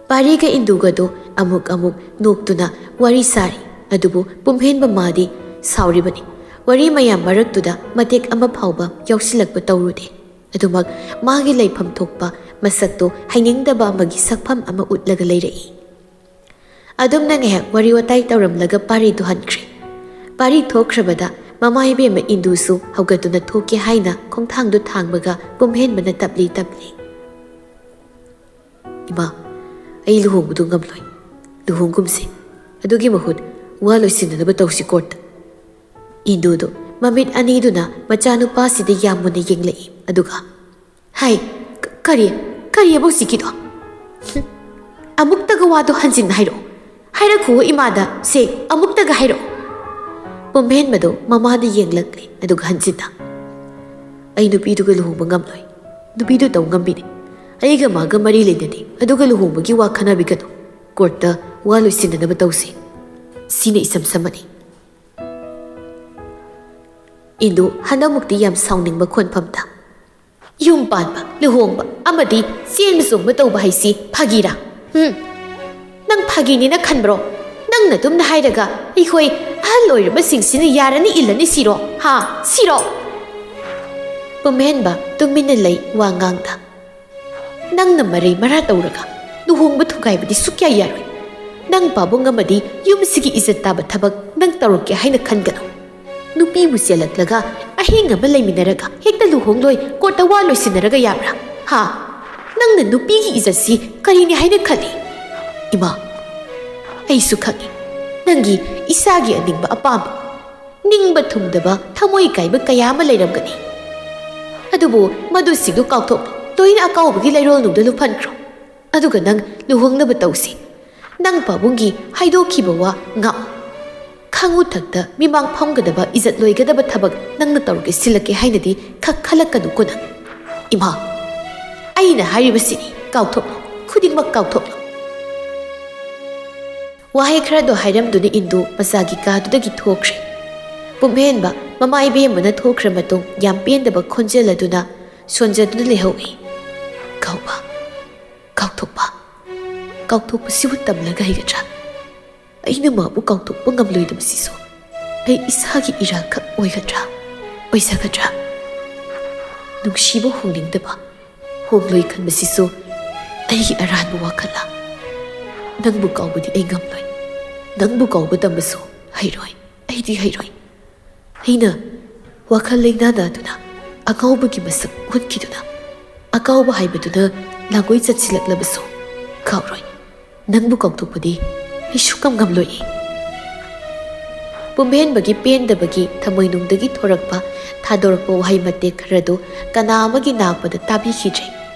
ꯄꯥꯔꯤꯒ ꯏꯟꯗꯨꯒꯗꯣ ꯑꯃꯨꯛ ꯑꯃꯨꯛ ꯅꯣꯛꯇꯨꯅ ꯋꯥꯔꯤ ꯁꯥꯔꯤ꯫ ꯑꯗꯨꯕꯨ ꯄꯨꯝꯍꯦꯟꯕ ꯃꯥꯗꯤ ꯁꯥꯎꯔꯤꯕꯅꯤ꯫ ꯋꯥꯔꯤ ꯃꯌꯥꯝ ꯃꯔꯛꯇꯨꯗ ꯃꯇꯦꯛ ꯑꯃ ꯐꯥꯎꯕ ꯌꯥꯎꯁꯤꯜꯂꯛꯄ ꯇꯧꯔꯨꯗꯦ꯫ ꯑꯗꯨꯃꯛ ꯃꯥꯒꯤ ꯂꯩꯐꯝ ꯊꯣꯛꯄ ꯃꯁꯛꯇꯣ ꯍꯩꯅꯤꯡꯗꯕ ꯑꯃꯒꯤ ꯁꯛꯐꯝ ꯑꯃ ꯎꯠꯂꯒ ꯂꯩꯔꯛꯏ꯫ ꯑꯗꯨꯝꯅ ꯉꯥꯏꯍꯥꯛ ꯋꯥꯔꯤ ꯋꯥꯇꯥꯏ ꯇꯧꯔꯝꯂꯒ ꯄꯥꯔꯤꯗꯨ ꯍꯟꯈ꯭ꯔꯦ꯫ ꯄꯥꯔꯤ ꯊꯣꯛꯈ꯭ꯔꯕꯗ ꯃꯃꯥ ꯏꯕꯦꯝꯃ ꯏꯟꯗꯨꯁꯨ ꯍꯧꯒꯠꯇꯨꯅ ꯊꯣꯛꯀꯦ ꯍꯥꯏꯅ ꯈꯣꯡꯊꯥꯡꯗꯨ ꯊꯥꯡꯕꯒ ꯄꯨꯝꯍꯦꯟꯕꯅ ꯇꯞꯂꯤ ꯇꯞꯂꯤ, "ꯏꯃꯥ, ꯑꯩ ꯂꯨꯍꯣꯡꯕꯗꯨ ꯉꯝꯂꯣꯏ꯫ ꯂꯨꯍꯣꯡꯒꯨꯝꯁꯤ꯫ ꯑꯗꯨꯒꯤ ꯃꯍꯨꯠ ꯋꯥ ꯂꯣꯏꯁꯤꯟꯅꯅꯕ ꯇꯧꯁꯤ ꯀꯣꯔꯠꯇ꯫" ꯏꯟꯗꯨꯗꯨ ꯃꯃꯤꯠ ꯑꯅꯤꯗꯨꯅ ꯃꯆꯥꯅꯨꯄꯥꯁꯤꯗ ꯌꯥꯝ ꯃꯨꯟꯅ ꯌꯦꯡꯂꯛꯏ꯫ ꯑꯗꯨꯒ, "ꯍꯥꯏ, ꯀ-, ꯀꯔꯤ, ꯀꯔꯤꯑꯕ ꯍꯧꯖꯤꯛꯀꯤꯗꯣ? ꯍꯨꯝ, ꯑꯃꯨꯛꯇꯒ ꯋꯥꯗꯣ ꯍꯟꯖꯤꯟꯅ ꯍꯥꯏꯔꯛꯑꯣ꯫ ꯍꯥꯏꯔꯛꯈꯨꯑꯣ ꯏꯃꯥꯗ, ꯁꯦ, ꯑꯃꯨꯛꯇꯒ ꯍꯥꯏꯔꯛꯑꯣ꯫" ꯄꯨꯝꯍꯦꯟꯕꯗꯣ ꯃꯃꯥꯗ ꯌꯦꯡꯂꯛꯂꯦ, ꯑꯗꯨꯒ ꯍꯟꯖꯤꯟꯅ, "ꯑꯩ ꯅꯨꯄꯤꯗꯨꯒ ꯂꯨꯍꯣꯡꯕ ꯉꯝꯂꯣꯏ꯫ ꯅꯨꯄꯤꯗꯨ ꯇꯧ ꯉꯝꯕꯤꯅꯦ꯫ ꯑꯩꯒ ꯃꯥꯒ ꯃꯔꯤ ꯂꯩꯅꯗꯦ, ꯑꯗꯨꯒ ꯂꯨꯍꯣꯡꯕꯒꯤ ꯋꯥ ꯈꯟꯅꯕꯤꯒꯅꯨ꯫ ꯀꯣꯔꯠꯇ ꯋꯥ ꯂꯣꯏꯁꯤꯟꯅꯅꯕ ꯇꯧꯁꯤ꯫ ꯁꯤꯅ ꯏꯁꯝ ꯁꯝꯃꯅꯤ꯫" ꯏꯟꯗꯨ ꯍꯟꯗꯛꯃꯨꯛꯇꯤ ꯌꯥꯝ ꯁꯥꯎꯅꯤꯡꯕ ꯈꯣꯟꯐꯝꯗ, "ꯌꯨꯝ ꯄꯥꯟꯕ, ꯂꯨꯍꯣꯡꯕ ꯑꯃꯗꯤ ꯆꯦꯟꯕ ꯆꯣꯡꯕ ꯇꯧꯕ ꯍꯥꯏꯁꯤ ꯐꯥꯒꯤꯔꯥ? ꯍꯨꯝ? ꯅꯪ ꯐꯥꯒꯤꯅꯦꯅ ꯈꯟꯕ꯭ꯔꯣ? ꯅꯪꯅ ꯑꯗꯨꯝꯅ ꯍꯥꯏꯔꯒ ꯑꯩꯈꯣꯏ ꯑꯍꯜ ꯑꯣꯏꯔꯕꯁꯤꯡꯁꯤꯅ ꯌꯥꯔꯅꯤ ꯏꯜꯂꯅꯤ ꯁꯤꯔꯣ? ꯍꯥ? ꯁꯤꯔꯣ?" ꯄꯨꯝꯍꯦꯟꯕ ꯇꯨꯃꯤꯟꯅ ꯂꯩ, ꯋꯥ ꯉꯥꯡꯗ꯫ "ꯅꯪꯅ ꯃꯔꯩ ꯃꯔꯥ ꯇꯧꯔꯒ ꯂꯨꯍꯣꯡꯕ ꯊꯨꯒꯥꯏꯕꯗꯤ ꯁꯨꯛꯌꯥ ꯌꯥꯔꯣꯏ꯫ ꯅꯪ ꯄꯥꯕꯨꯡ ꯑꯃꯗꯤ ꯌꯨꯝꯁꯤꯒꯤ ꯏꯖꯠ ꯇꯥꯕ ꯊꯕꯛ ꯅꯪ ꯇꯧꯔꯛꯀꯦ ꯍꯥꯏꯅ ꯈꯟꯒꯅꯨ꯫ ꯅꯨꯄꯤꯕꯨ ꯆꯦꯜꯂꯛꯂꯒ ꯑꯍꯤꯡ ꯑꯃ ꯂꯩꯃꯤꯟꯅꯔꯒ ꯍꯦꯛꯇ ꯂꯨꯍꯣꯡꯂꯣꯏ, ꯀꯣꯔꯠꯇ ꯋꯥ ꯂꯣꯏꯁꯤꯟꯅꯔꯒ ꯌꯥꯕ꯭ꯔꯥ? ꯍꯥ? ꯅꯪꯅ ꯅꯨꯄꯤꯒꯤ ꯏꯖꯠꯁꯤ ꯀꯔꯤꯅꯤ ꯍꯥꯏꯅ ꯈꯜꯂꯤ?" "ꯏꯃꯥ, ꯑꯩꯁꯨ ꯈꯪꯏ ꯅꯪꯒꯤ ꯏꯁꯥꯒꯤ ꯑꯅꯤꯡꯕ ꯑꯄꯥꯝꯕ꯫ ꯅꯤꯡꯕ ꯊꯨꯡꯗꯕ, ꯊꯃꯣꯏ ꯀꯥꯏꯕ ꯀꯌꯥ ꯑꯃ ꯂꯩꯔꯝꯒꯅꯤ꯫ ꯑꯗꯨꯕꯨ ꯃꯗꯨꯁꯤꯡꯗꯨ ꯀꯥꯎꯊꯣꯛꯂꯣ꯫ ꯂꯣꯏꯅ ꯑꯀꯥꯎꯕꯒꯤ ꯂꯩꯔꯣꯜꯅꯨꯡꯗ ꯂꯨꯞꯍꯟꯈ꯭ꯔꯣ꯫ ꯑꯗꯨꯒ ꯅꯪ ꯂꯨꯍꯣꯡꯅꯕ ꯇꯧꯁꯤ꯫ ꯅꯪ ꯄꯥꯕꯨꯡꯒꯤ ꯍꯥꯏꯗꯣꯛꯈꯤꯕ ꯋꯥ ꯉꯥꯛ ꯈꯪꯉꯨ ꯊꯛꯇ ꯃꯤꯃꯥꯡ ꯐꯝꯒꯗꯕ ꯏꯖꯠ ꯂꯣꯏꯒꯗꯕ ꯊꯕꯛ ꯅꯪꯅ ꯇꯧꯔꯒꯦ ꯁꯤꯜꯂꯛꯀꯦ ꯍꯥꯏꯅꯗꯤ ꯈꯛ ꯈꯜꯂꯛꯀꯅꯨꯀꯣ ꯅꯪ꯫ ꯏꯃꯥ, ꯑꯩꯅ ꯍꯥꯏꯔꯤꯕꯁꯤꯅꯤ, ꯀꯥꯎꯊꯣꯛꯂꯣ, ꯈꯨꯗꯤꯡꯃꯛ ꯀꯥꯎꯊꯣꯛꯂꯣ꯫ ꯋꯥꯍꯩ ꯈꯔꯗꯣ ꯍꯥꯏꯔꯝꯗꯨꯅ ꯏꯟꯗꯨ ꯃꯆꯥꯒꯤ ꯀꯥꯗꯨꯗꯒꯤ ꯊꯣꯛꯈ꯭ꯔꯦ꯫ ꯄꯨꯝꯍꯦꯟꯕ ꯃꯃꯥ ꯏꯕꯦꯝꯃꯅ ꯊꯣꯛꯈ꯭ꯔ ꯃꯇꯨꯡ ꯌꯥꯝ ꯄꯦꯟꯗꯕ ꯈꯣꯟꯖꯦꯜ ꯑꯗꯨꯅ ꯁꯣꯟꯖꯗꯨꯅ ꯂꯩꯍꯧꯏ꯫ ꯀꯥꯎꯕ, ꯀꯥꯎꯊꯣꯛꯄ, ꯀꯥꯎꯊꯣꯛꯄꯁꯤꯕꯨ ꯇꯝꯂꯒ ꯍꯩꯒꯗ꯭ꯔꯥ? ꯑꯩꯅ ꯃꯥꯕꯨ ꯀꯥꯎꯊꯣꯛꯄ ꯉꯝꯂꯣꯏꯗꯕꯁꯤꯁꯨ ꯑꯩ ꯏꯁꯥꯒꯤ ꯏꯔꯥꯜꯈꯛ ꯑꯣꯏꯒꯗ꯭ꯔꯥ? ꯑꯣꯏꯖꯒꯗ꯭ꯔꯥ? ꯅꯨꯡꯁꯤꯕ ꯍꯣꯡꯅꯤꯡꯗꯕ, ꯍꯣꯡꯂꯣꯏ ꯈꯟꯕꯁꯤꯁꯨ ꯑꯩꯒꯤ ꯑꯔꯥꯟꯕ ꯋꯥꯈꯜꯂ? ꯅꯪꯕꯨ ꯀꯥꯎꯕꯗꯤ ꯑꯩ ꯉꯝꯂꯣꯏ꯫ ꯅꯪꯕꯨ ꯀꯥꯎꯕ ꯇꯝꯕꯁꯨ ꯍꯩꯔꯣꯏ꯫ ꯑꯩꯗꯤ ꯍꯩꯔꯣꯏ꯫ ꯑꯩꯅ ꯋꯥꯈꯜ ꯂꯩꯅꯥꯅ ꯑꯗꯨꯅ ꯑꯉꯥꯎꯕꯒꯤ ꯃꯁꯛ ꯑꯣꯟꯈꯤꯗꯨꯅ ꯑꯀꯥꯎꯕ ꯍꯥꯏꯕꯗꯨꯅ ꯂꯥꯡꯒꯣꯏ ꯆꯠꯁꯤꯜꯂꯛꯂꯕꯁꯨ ꯀꯥꯎꯔꯣꯏ꯫ ꯅꯪꯕꯨ ꯀꯥꯎꯊꯣꯛꯄꯗꯤ ꯑꯩ ꯁꯨꯛꯉꯝ ꯉꯝꯂꯣꯏꯌꯦ꯫ ꯄꯨꯝꯕꯦꯟꯕꯒꯤ ꯄꯦꯟꯗꯕꯒꯤ ꯊꯃꯣꯏꯅꯨꯡꯗꯒꯤ ꯊꯣꯔꯛꯄ ꯊꯥꯗꯣꯔꯛꯄ ꯋꯥꯍꯩ ꯃꯇꯦꯛ ꯈꯔꯗꯨ ꯀꯅꯥ ꯑꯃꯒꯤ ꯅꯥꯄꯗ ꯇꯥꯕꯤꯈꯤꯗ꯭ꯔꯦ꯫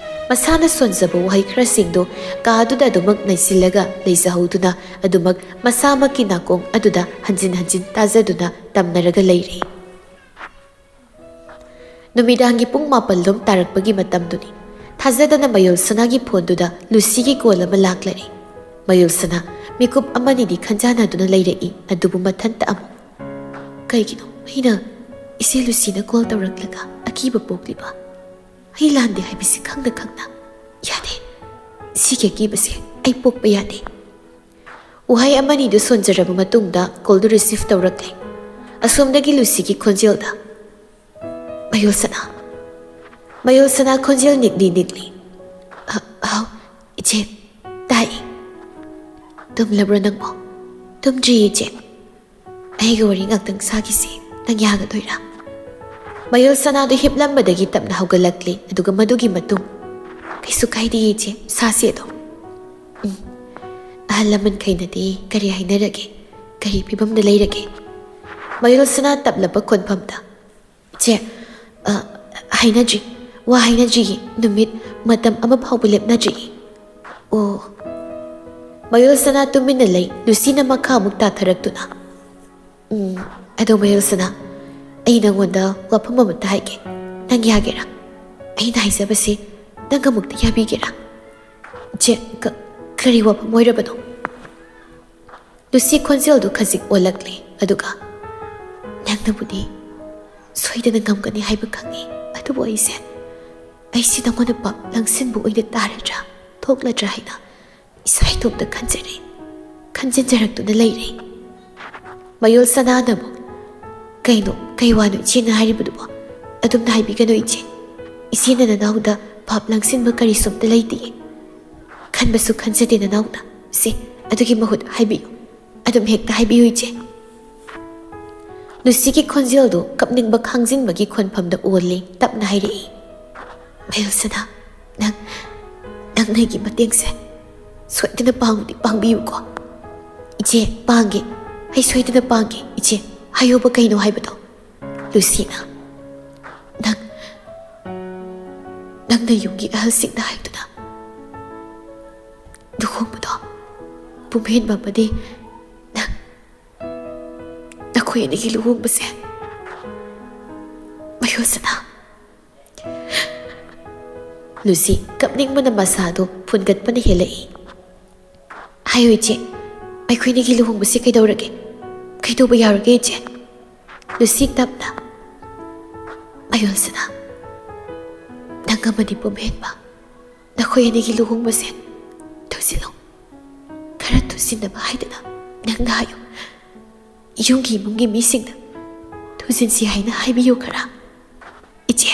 ꯃꯁꯥꯅ ꯁꯣꯟꯖꯕ ꯋꯥꯍꯩ ꯈꯔꯁꯤꯡꯗꯨ ꯀꯥ ꯑꯗꯨꯗ ꯑꯗꯨꯃꯛ ꯅꯩꯁꯤꯜꯂꯒ ꯂꯩꯖꯍꯧꯗꯨꯅ ꯑꯗꯨꯃꯛ ꯃꯁꯥꯃꯛꯀꯤ ꯅꯥꯀꯣꯡ ꯑꯗꯨꯗ ꯍꯟꯖꯤꯟ ꯍꯟꯖꯤꯟ ꯇꯥꯖꯗꯨꯅ ꯇꯝꯅꯔꯒ ꯂꯩꯔꯦ꯫ ꯅꯨꯃꯤꯗꯥꯡꯒꯤ ꯄꯨꯡ ꯃꯥꯄꯜ ꯂꯣꯝ ꯇꯥꯔꯛꯄꯒꯤ ꯃꯇꯝꯗꯨꯅꯤ꯫ ꯊꯥꯖꯗꯅ ꯃꯌꯣꯜ ꯁꯅꯥꯒꯤ ꯐꯣꯟꯗꯨꯗ ꯂꯨꯁꯤꯒꯤ ꯀꯣꯜ ꯑꯃ ꯂꯥꯛꯂꯔꯦ꯫ ꯃꯌꯣꯜ ꯁꯅꯥ ꯃꯤꯀꯨꯞ ꯑꯃꯅꯤꯗꯤ ꯈꯟꯖꯥꯟꯅꯗꯨꯅ ꯂꯩꯔꯛꯏ, ꯑꯗꯨꯕꯨ ꯃꯊꯟꯇ ꯑꯃꯨꯛ, "ꯀꯩꯒꯤꯅꯣ ꯑꯩꯅ ꯏꯆꯦ ꯂꯨꯁꯤꯅ ꯀꯣꯜ ꯇꯧꯔꯛꯂꯒ ꯑꯀꯤꯕ ꯄꯣꯛꯂꯤꯕ? ꯑꯩ ꯂꯥꯟꯗꯦ ꯍꯥꯏꯕꯁꯤ ꯈꯪꯅ ꯈꯪꯅ꯫ ꯌꯥꯗꯦ, ꯁꯤꯒꯤ ꯑꯀꯤꯕꯁꯦ ꯑꯩ ꯄꯣꯛꯄ ꯌꯥꯗꯦ"꯫ ꯋꯥꯍꯩ ꯑꯃꯅꯤꯗꯨ ꯁꯣꯟꯖꯔꯕ ꯃꯇꯨꯡꯗ ꯀꯣꯜꯗꯨ ꯔꯤꯁꯤꯚ ꯇꯧꯔꯛꯂꯦ꯫ ꯑꯁꯣꯝꯗꯒꯤ ꯂꯨꯁꯤꯒꯤ ꯈꯣꯟꯖꯦꯜꯗ, "ꯃꯌꯣꯜ ꯁꯅꯥ"꯫ ꯃꯌꯣꯜ ꯁꯅꯥ ꯈꯣꯟꯖꯦꯜ ꯅꯤꯛꯂꯤ ꯅꯤꯛꯂꯤ, "ꯑ, ꯍꯥꯎ, ꯏꯆꯦ, ꯇꯥꯏ꯫ ꯇꯨꯝꯂꯕ꯭ꯔꯣ ꯅꯪꯕꯣ?" "ꯇꯨꯝꯗ꯭ꯔꯤ, ꯏꯆꯦ꯫ ꯑꯩꯒ ꯋꯥꯔꯤ ꯉꯥꯛꯇꯪ ꯁꯥꯈꯤꯁꯤ, ꯅꯪ ꯌꯥꯒꯗꯣꯏꯔꯥ?" ꯃꯌꯣꯜ ꯁꯅꯥꯗꯨ ꯍꯤꯞꯂꯝꯕꯗꯒꯤ ꯇꯞꯅ ꯍꯧꯒꯠꯂꯛꯂꯦ, ꯑꯗꯨꯒ ꯃꯗꯨꯒꯤ ꯃꯇꯨꯡ, "ꯀꯩꯁꯨ ꯀꯥꯏꯗꯦ, ꯏꯆꯦ, ꯁꯥꯁꯤ ꯑꯗꯨꯝ"꯫ "ꯎꯝ, ꯑꯍꯜ ꯂꯃꯟꯈꯩꯅꯗꯤ ꯀꯔꯤ ꯍꯥꯏꯅꯔꯒꯦ? ꯀꯔꯤ ꯐꯤꯕꯝꯗ ꯂꯩꯔꯒꯦ?" ꯃꯌꯣꯜ ꯁꯅꯥ ꯇꯞꯂꯕ ꯈꯣꯟꯐꯝꯗ, "ꯏꯆꯦ, ꯑ, ꯍꯥꯏꯅꯗ꯭ꯔꯤ, ꯋꯥ ꯍꯥꯏꯅꯗ꯭ꯔꯤꯌꯦ, ꯅꯨꯃꯤꯠ ꯃꯇꯝ ꯑꯃ ꯐꯥꯎꯕ ꯂꯦꯞꯅꯗ꯭ꯔꯤꯌꯦ"꯫ "ꯑꯣ"꯫ ꯃꯌꯣꯜ ꯁꯅꯥ ꯇꯨꯃꯤꯟꯅ ꯂꯩ꯫ ꯂꯨꯁꯤꯅ ꯃꯈꯥ ꯑꯃꯨꯛ ꯇꯥꯊꯔꯛꯇꯨꯅ, "ꯎꯝ, ꯑꯗꯣ ꯃꯌꯣꯜ ꯁꯅꯥ, ꯑꯩ ꯅꯪꯉꯣꯟꯗ ꯋꯥꯐꯝ ꯑꯃꯇ ꯍꯥꯏꯒꯦ꯫ ꯅꯪ ꯌꯥꯒꯦꯔꯥ? ꯑꯩꯅ ꯍꯥꯏꯖꯕꯁꯤ ꯅꯪ ꯑꯃꯨꯛꯇ ꯌꯥꯕꯤꯒꯦꯔꯥ?" "ꯆꯦ, ꯀ-, ꯀꯔꯤ ꯋꯥꯐꯝ ꯑꯣꯏꯔꯕꯅꯣ?" ꯂꯨꯁꯤ ꯈꯣꯟꯖꯦꯜꯗꯨ ꯈꯖꯤꯛ ꯑꯣꯜꯂꯛꯂꯦ, ꯑꯗꯨꯒ, "ꯅꯪꯅꯕꯨꯗꯤ ꯁꯣꯏꯗꯅ ꯉꯝꯒꯅꯤ ꯍꯥꯏꯕ ꯈꯪꯏ, ꯑꯗꯨꯕꯨ ꯑꯩꯁꯦ, ꯑꯩꯁꯦ ꯅꯪꯉꯣꯟꯗ ꯄꯥꯞ ꯂꯪꯁꯤꯟꯕ ꯑꯣꯏꯅ ꯇꯥꯔꯗ꯭ꯔꯥ, ꯊꯣꯛꯂꯗ꯭ꯔꯥ ꯍꯥꯏꯅ ꯏꯁꯥ ꯏꯇꯣꯝꯇ ꯈꯟꯖꯔꯦ, ꯈꯟꯖꯤꯟꯖꯔꯛꯇꯨꯅ ꯂꯩꯔꯦ꯫" ꯃꯌꯣꯜ ꯁꯅꯥꯅ ꯑꯃꯨꯛ, "ꯀꯩꯅꯣ, ꯀꯩ ꯋꯥꯅꯣ ꯏꯆꯦꯅ ꯍꯥꯏꯔꯤꯕꯗꯨꯕꯣ? ꯑꯗꯨꯝꯅ ꯍꯥꯏꯕꯤꯒꯅꯨ ꯏꯆꯦ꯫ ꯏꯆꯦꯅ ꯅꯅꯥꯎꯗ ꯄꯥꯞ ꯂꯪꯁꯤꯟꯕ ꯀꯔꯤꯁꯨ ꯑꯝꯇ ꯂꯩꯇꯦ꯫ ꯈꯟꯕꯁꯨ ꯈꯟꯖꯗꯦ ꯅꯅꯥꯎꯅ꯫ ꯁꯦ, ꯑꯗꯨꯒꯤ ꯃꯍꯨꯠ ꯍꯥꯏꯕꯤꯌꯨ꯫ ꯑꯗꯨꯝ ꯍꯦꯛꯇ ꯍꯥꯏꯕꯤꯌꯨ ꯏꯆꯦ꯫" ꯂꯨꯁꯤꯒꯤ ꯈꯣꯟꯖꯦꯜꯗꯨ ꯀꯞꯅꯤꯡꯕ ꯈꯥꯡꯖꯤꯟꯕꯒꯤ ꯈꯣꯟꯐꯝꯗ ꯑꯣꯜꯂꯤ꯫ ꯇꯞꯅ ꯍꯥꯏꯔꯛꯏ, "ꯃꯌꯣꯜ ꯁꯅꯥ, ꯅꯪ, ꯅꯪꯅ ꯑꯩꯒꯤ ꯃꯇꯦꯡꯁꯦ ꯁꯣꯏꯗꯅ ꯄꯥꯡꯗꯤ ꯄꯥꯡꯕꯤꯌꯨꯀꯣ꯫" "ꯏꯆꯦ, ꯄꯥꯡꯒꯦ꯫ ꯑꯩ ꯁꯣꯏꯗꯅ ꯄꯥꯡꯒꯦ꯫ ꯏꯆꯦ, ꯍꯥꯏꯌꯣꯕ ꯀꯩꯅꯣ ꯍꯥꯏꯕꯗꯣ꯫" ꯂꯨꯁꯤꯅ, "ꯅꯪ, ꯅꯪꯅ ꯌꯨꯝꯒꯤ ꯑꯍꯜꯁꯤꯡꯗ ꯍꯥꯏꯗꯨꯅ ꯂꯨꯍꯣꯡꯕꯗꯣ ꯄꯨꯝꯍꯦꯟꯕ ꯑꯃꯗꯤ ꯅꯪ, ꯅꯈꯣꯏ ꯑꯅꯤꯒꯤ ꯂꯨꯍꯣꯡꯕꯁꯦ ꯃꯌꯣꯜ ꯁꯅꯥ꯫" ꯂꯨꯁꯤ ꯀꯞꯅꯤꯡꯕꯅ ꯃꯁꯥꯗꯨ ꯐꯨꯟꯒꯠꯄꯅ ꯍꯦꯜꯂꯛꯏ꯫ "ꯍꯥꯏꯌꯨ ꯏꯆꯦ, ꯑꯩꯈꯣꯏꯅꯤꯒꯤ ꯂꯨꯍꯣꯡꯕꯁꯤ ꯀꯩꯗꯧꯔꯒꯦ? ꯀꯩꯗꯧꯕ ꯌꯥꯎꯔꯒꯦ ꯏꯆꯦ?" ꯂꯨꯁꯤ ꯇꯞꯅ, "ꯃꯌꯣꯜ ꯁꯅꯥ, ꯅꯪ ꯑꯃꯗꯤ ꯄꯨꯝꯍꯦꯟꯕ, ꯅꯈꯣꯏ ꯑꯅꯤꯒꯤ ꯂꯨꯍꯣꯡꯕꯁꯦ ꯊꯨꯖꯤꯜꯂꯨ꯫ ꯈꯔ ꯊꯨꯖꯤꯟꯅꯕ ꯍꯥꯏꯗꯅ ꯅꯪꯅ ꯍꯥꯏꯌꯨ꯫ ꯌꯨꯝꯒꯤ ꯏꯃꯨꯡꯒꯤ ꯃꯤꯁꯤꯡꯗ ꯊꯨꯖꯤꯟꯁꯤ ꯍꯥꯏꯅ ꯍꯥꯏꯕꯤꯌꯨ ꯈꯔ, ꯏꯆꯦ꯫"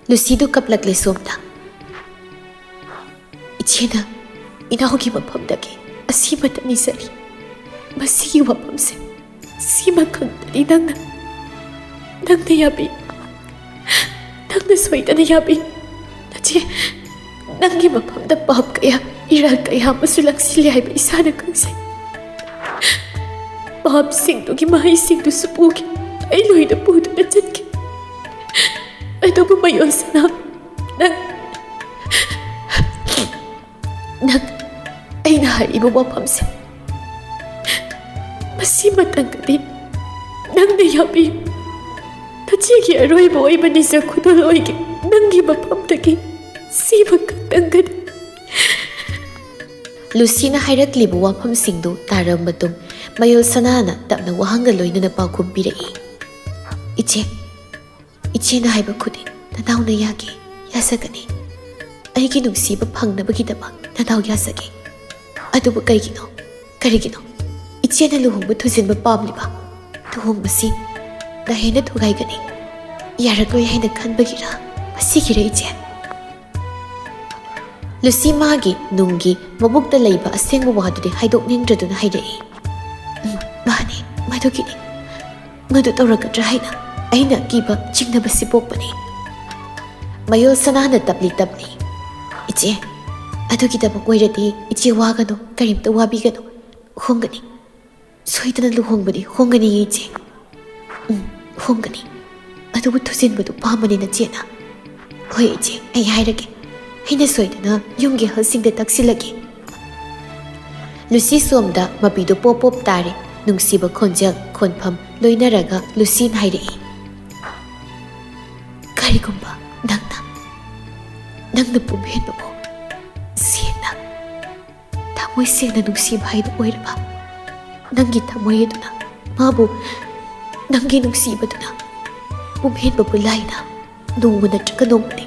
ꯂꯨꯁꯤꯗꯨ ꯀꯞꯂꯛꯂꯦ ꯁꯣꯝꯗ꯫ "ꯏꯆꯦꯅ ꯏꯅꯥꯎꯒꯤ ꯃꯐꯝꯗꯒꯤ ꯑꯁꯤꯃꯇ ꯅꯤꯖꯔꯤ꯫ ꯃꯁꯤꯒꯤ ꯋꯥꯐꯝꯁꯦ ꯁꯤꯃ ꯈꯛꯇꯅꯤ ꯅꯪꯅ, ꯅꯪꯅ ꯌꯥꯕꯤ-, ꯅꯪꯅ ꯁꯣꯏꯗꯅ ꯌꯥꯕꯤ꯫ ꯅꯆꯦ, ꯅꯪꯒꯤ ꯃꯐꯝꯗ ꯄꯥꯞ ꯀꯌꯥ, ꯏꯔꯥꯜ ꯀꯌꯥ ꯑꯃꯁꯨ ꯂꯪꯁꯤꯜꯂꯤ ꯍꯥꯏꯕ ꯏꯁꯥꯅ ꯈꯪꯖꯩ꯫ ꯄꯥꯞꯁꯤꯡꯗꯨꯒꯤ ꯃꯍꯩꯁꯤꯡꯗꯨꯁꯨ ꯄꯨꯈꯤ꯫ ꯑꯩ ꯂꯣꯏꯅ ꯄꯨꯗꯨꯅ ꯆꯠꯈꯤ꯫ ꯑꯗꯨꯕꯨ ꯃꯌꯣꯜ ꯁꯅꯥ, ꯅꯪ, ꯅꯪ ꯍꯥꯏꯔꯤꯕ ꯋꯥꯐꯝꯁꯦ ꯃꯁꯤꯃꯇꯪꯒꯗꯤ ꯅꯪꯅ ꯌꯥꯕꯤꯌꯨ꯫ ꯅꯆꯦꯒꯤ ꯑꯔꯣꯏꯕ ꯑꯣꯏꯕ ꯅꯤꯖ ꯈꯨꯗꯣꯜ ꯑꯣꯏꯒꯦ꯫ ꯅꯪꯒꯤ ꯃꯐꯝꯗꯒꯤ ꯁꯤꯕ ꯈꯛꯇꯪꯒꯅꯤ꯫ ꯂꯨꯁꯤꯅ ꯍꯥꯏꯔꯛꯂꯤꯕ ꯋꯥꯐꯝꯁꯤꯡꯗꯨ ꯇꯥꯔꯕ ꯃꯇꯨꯡ, ꯃꯌꯣꯜ ꯁꯅꯥꯅ ꯇꯞꯅ ꯋꯥꯍꯪꯒ ꯂꯣꯏꯅꯅ ꯄꯥꯎꯈꯨꯝ ꯄꯤꯔꯛꯏ꯫ "ꯏꯆꯦ, ꯏꯆꯦꯅ ꯍꯥꯏꯕ ꯈꯨꯗꯤꯡ ꯅꯅꯥꯎꯅ ꯌꯥꯒꯦ, ꯌꯥꯖꯒꯅꯤ꯫ ꯑꯩꯒꯤ ꯅꯨꯡꯁꯤꯕ ꯐꯪꯅꯕꯒꯤꯗꯃꯛ ꯅꯅꯥꯎ ꯌꯥꯖꯒꯦ꯫ ꯑꯗꯨꯕꯨ ꯀꯩꯒꯤꯅꯣ, ꯀꯔꯤꯒꯤꯅꯣ ꯏꯆꯦꯅ ꯂꯨꯍꯣꯡꯕ ꯊꯨꯖꯤꯟꯕ ꯄꯥꯝꯂꯤꯕ? ꯂꯨꯍꯣꯡꯕꯁꯤ ꯅꯍꯦꯟꯅ ꯊꯨꯒꯥꯏꯒꯅꯤ꯫ ꯌꯥꯔꯛꯂꯣꯏ ꯍꯥꯏꯅ ꯈꯟꯕꯒꯤꯔ? ꯃꯁꯤꯒꯤꯔ ꯏꯆꯦ?" ꯂꯨꯁꯤ ꯃꯥꯒꯤ ꯅꯨꯡꯒꯤ ꯃꯕꯨꯛꯇ ꯂꯩꯕ ꯑꯁꯦꯡꯕ ꯋꯥꯗꯨꯗꯤ ꯍꯥꯏꯗꯣꯛꯅꯤꯡꯗ꯭ꯔꯗꯨꯅ ꯍꯥꯏꯔꯛꯏ꯫ "ꯎꯝ, ꯃꯥꯅꯤ, ꯃꯗꯨꯒꯤꯅꯤ꯫ ꯃꯗꯨ ꯇꯧꯔꯛꯀꯗ꯭ꯔꯥ ꯍꯥꯏꯅ ꯑꯩꯅ ꯑꯀꯤꯕ ꯆꯤꯡꯅꯕꯁꯤ ꯄꯣꯛꯄꯅꯤ꯫" ꯃꯌꯣꯜ ꯁꯅꯥꯅ ꯇꯞꯂꯤ ꯇꯞꯂꯤ, "ꯏꯆꯦ, ꯑꯗꯨꯒꯤꯗꯃꯛ ꯑꯣꯏꯔꯗꯤ ꯏꯆꯦ ꯋꯥꯒꯅꯨ, ꯀꯔꯤꯝꯇ ꯋꯥꯕꯤꯒꯅꯨ꯫ ꯍꯣꯡꯒꯅꯤ꯫ ꯁꯣꯏꯗꯅ ꯂꯨꯍꯣꯡꯕꯗꯤ ꯍꯣꯡꯒꯅꯤ ꯏꯆꯦ꯫ ꯎꯝ, ꯍꯣꯡꯒꯅꯤ꯫ ꯑꯗꯨꯕꯨ ꯊꯨꯖꯤꯟꯕꯗꯨ ꯄꯥꯝꯕꯅꯤ ꯅꯆꯦꯅ꯫" "ꯍꯣꯏ ꯏꯆꯦ, ꯑꯩ ꯍꯥꯏꯔꯒꯦ꯫ ꯑꯩꯅ ꯁꯣꯏꯗꯅ ꯌꯨꯝꯒꯤ ꯑꯍꯜꯁꯤꯡꯗ ꯇꯛꯁꯤꯜꯂꯒꯦ꯫" ꯂꯨꯁꯤ ꯁꯣꯝꯗ ꯃꯄꯤꯗꯨ ꯄꯣꯞ ꯄꯣꯞ ꯇꯥꯔꯦ꯫ ꯅꯨꯡꯁꯤꯕ ꯈꯣꯟꯖꯦꯜ ꯈꯣꯟꯐꯝ ꯂꯣꯏꯅꯔꯒ ꯂꯨꯁꯤꯅ ꯍꯥꯏꯔꯛꯏ, "ꯀꯔꯤꯒꯨꯝꯕ ꯅꯪꯅ, ꯅꯪꯅ ꯄꯨꯝꯍꯦꯟꯕꯕꯨ ꯁꯦꯡꯅ ꯊꯃꯣꯏ ꯁꯦꯡꯅ ꯅꯨꯡꯁꯤꯕ ꯍꯥꯏꯗꯨ ꯑꯣꯏꯔꯕ ꯅꯪꯒꯤ ꯊꯃꯣꯏ ꯑꯗꯨꯅ ꯃꯥꯕꯨ, ꯅꯪꯒꯤ ꯅꯨꯡꯁꯤꯕꯗꯨꯅ ꯄꯨꯝꯍꯦꯟꯕꯕꯨ ꯂꯥꯏꯅ ꯅꯣꯡꯃ ꯅꯠꯇ꯭ꯔꯒ ꯅꯣꯡꯃꯗꯤ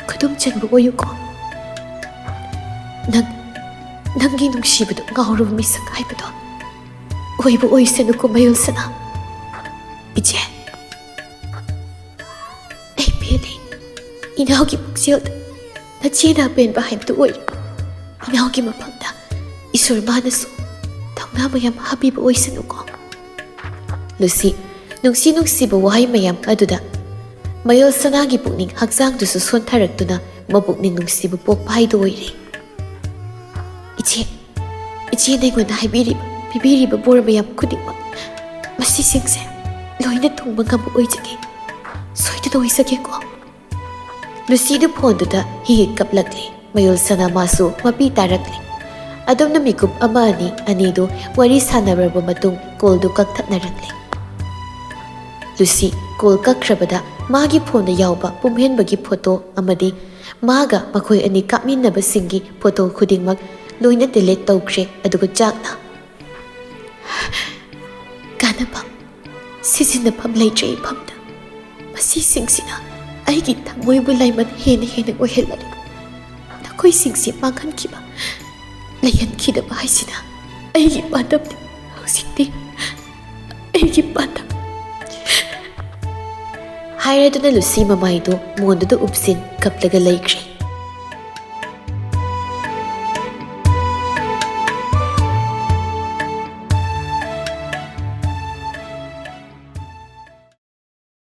ꯈꯨꯗꯨꯝ ꯆꯟꯕ ꯑꯣꯏꯌꯨꯀꯣ꯫ ꯅꯪ, ꯅꯪꯒꯤ ꯅꯨꯡꯁꯤꯕꯗꯨ ꯉꯥꯎꯔꯕ ꯃꯤꯁꯛ ꯍꯥꯏꯕꯗꯣ ꯑꯣꯏꯕ ꯑꯣꯏꯁꯅꯨꯀꯣ ꯃꯌꯣꯜꯁꯅꯥ꯫" "ꯏꯆꯦ, ꯑꯩ ꯄꯦꯜꯂꯦ꯫ ꯏꯅꯥꯎꯒꯤ ꯄꯨꯛꯆꯦꯜꯗ ꯅꯆꯦꯅ ꯑꯄꯦꯟꯕ ꯍꯥꯏꯕꯗꯨ ꯑꯣꯏꯔꯦ꯫ ꯏꯅꯥꯎꯒꯤ ꯃꯐꯝꯗ ꯏꯁꯣꯔ ꯃꯥꯅꯁꯨ ꯊꯧꯅꯥ ꯃꯌꯥꯝ ꯍꯥꯞꯄꯤꯕ ꯑꯣꯏꯁꯅꯨꯀꯣ꯫" ꯂꯨꯁꯤ ꯅꯨꯡꯁꯤ ꯅꯨꯡꯁꯤꯕ ꯋꯥꯍꯩ ꯃꯌꯥꯝ ꯑꯗꯨꯗ ꯃꯌꯣꯜ ꯁꯅꯥꯒꯤ ꯄꯨꯛꯅꯤꯡ ꯍꯛꯆꯥꯡꯗꯨꯁꯨ ꯁꯣꯟꯊꯔꯛꯇꯨꯅ ꯃꯄꯨꯛꯅꯤꯡ ꯅꯨꯡꯁꯤꯕ ꯄꯣꯛꯄ ꯍꯥꯏꯗꯨ ꯑꯣꯏꯔꯦ꯫ "ꯏꯆꯦ, ꯏꯆꯦꯅ ꯑꯩꯉꯣꯟꯗ ꯍꯥꯏꯕꯤꯔꯤꯕ, ꯄꯤꯕꯤꯔꯤꯕ ꯕꯣꯔ ꯃꯌꯥꯝ ꯈꯨꯗꯤꯡꯃꯛ, ꯃꯁꯤꯁꯤꯡꯁꯦ ꯂꯣꯏꯅ ꯊꯨꯡꯕ ꯉꯝꯕ ꯑꯣꯏꯖꯒꯦ꯫ ꯁꯣꯏꯗꯅ ꯑꯣꯏꯖꯒꯦꯀꯣ꯫" ꯂꯨꯁꯤꯗꯨ ꯐꯣꯟꯗꯨꯗ ꯍꯤ ꯍꯤ ꯀꯞꯂꯛꯂꯦ꯫ ꯃꯌꯣꯜ ꯁꯅꯥ ꯃꯥꯁꯨ ꯃꯄꯤ ꯇꯥꯔꯛꯂꯦ꯫ ꯑꯗꯨꯝꯅ ꯃꯤꯀꯨꯞ ꯑꯃ ꯑꯅꯤ ꯑꯅꯤꯗꯨ ꯋꯥꯔꯤ ꯁꯥꯟꯅꯔꯕ ꯃꯇꯨꯡ ꯀꯣꯜꯗꯨ ꯀꯛꯊꯠꯅꯔꯛꯂꯦ꯫ ꯂꯨꯁꯤ ꯀꯣꯜ ꯀꯛꯈ꯭ꯔꯕꯗ ꯃꯥꯒꯤ ꯐꯣꯟꯗ ꯌꯥꯎꯕ ꯄꯨꯝꯍꯦꯟꯕꯒꯤ ꯐꯣꯇꯣ ꯑꯃꯗꯤ ꯃꯥꯒ ꯃꯈꯣꯏ ꯑꯅꯤ ꯀꯥꯞꯃꯤꯟꯅꯕꯁꯤꯡꯒꯤ ꯐꯣꯇꯣ ꯈꯨꯗꯤꯡꯃꯛ ꯂꯣꯏꯅ ꯗꯤꯂꯤꯠ ꯇꯧꯈ꯭ꯔꯦ꯫ ꯑꯗꯨꯒ ꯆꯥꯛꯅ, "ꯀꯥꯟꯅꯐꯝ, ꯁꯤꯖꯤꯟꯅꯐꯝ ꯂꯩꯇ꯭ꯔꯦ ꯏꯐꯝꯗ꯫ ꯃꯁꯤꯁꯤꯡꯁꯤꯅ ꯑꯩꯒꯤ ꯊꯃꯣꯏꯕꯨ ꯂꯥꯏꯃꯟ ꯍꯦꯟꯅ ꯍꯦꯟꯅ ꯑꯣꯏꯍꯜꯂꯔꯦ꯫ ꯅꯈꯣꯏꯁꯤꯡꯁꯤ ꯃꯥꯡꯍꯟꯈꯤꯕ, ꯂꯩꯍꯟꯈꯤꯗꯕ ꯍꯥꯏꯁꯤꯅ ꯑꯩꯒꯤ ꯄꯥꯟꯗꯝꯅꯤ꯫ ꯍꯧꯖꯤꯛꯇꯤ ꯑꯩꯒꯤ ꯄꯥꯟꯗꯝ"꯫ ꯍꯥꯏꯔꯗꯨꯅ ꯂꯨꯁꯤ ꯃꯃꯥꯏꯗꯨ ꯃꯣꯟꯗꯨꯗ ꯎꯞꯁꯤꯟ ꯀꯞꯂꯒ ꯂꯩꯈ꯭ꯔꯦ꯫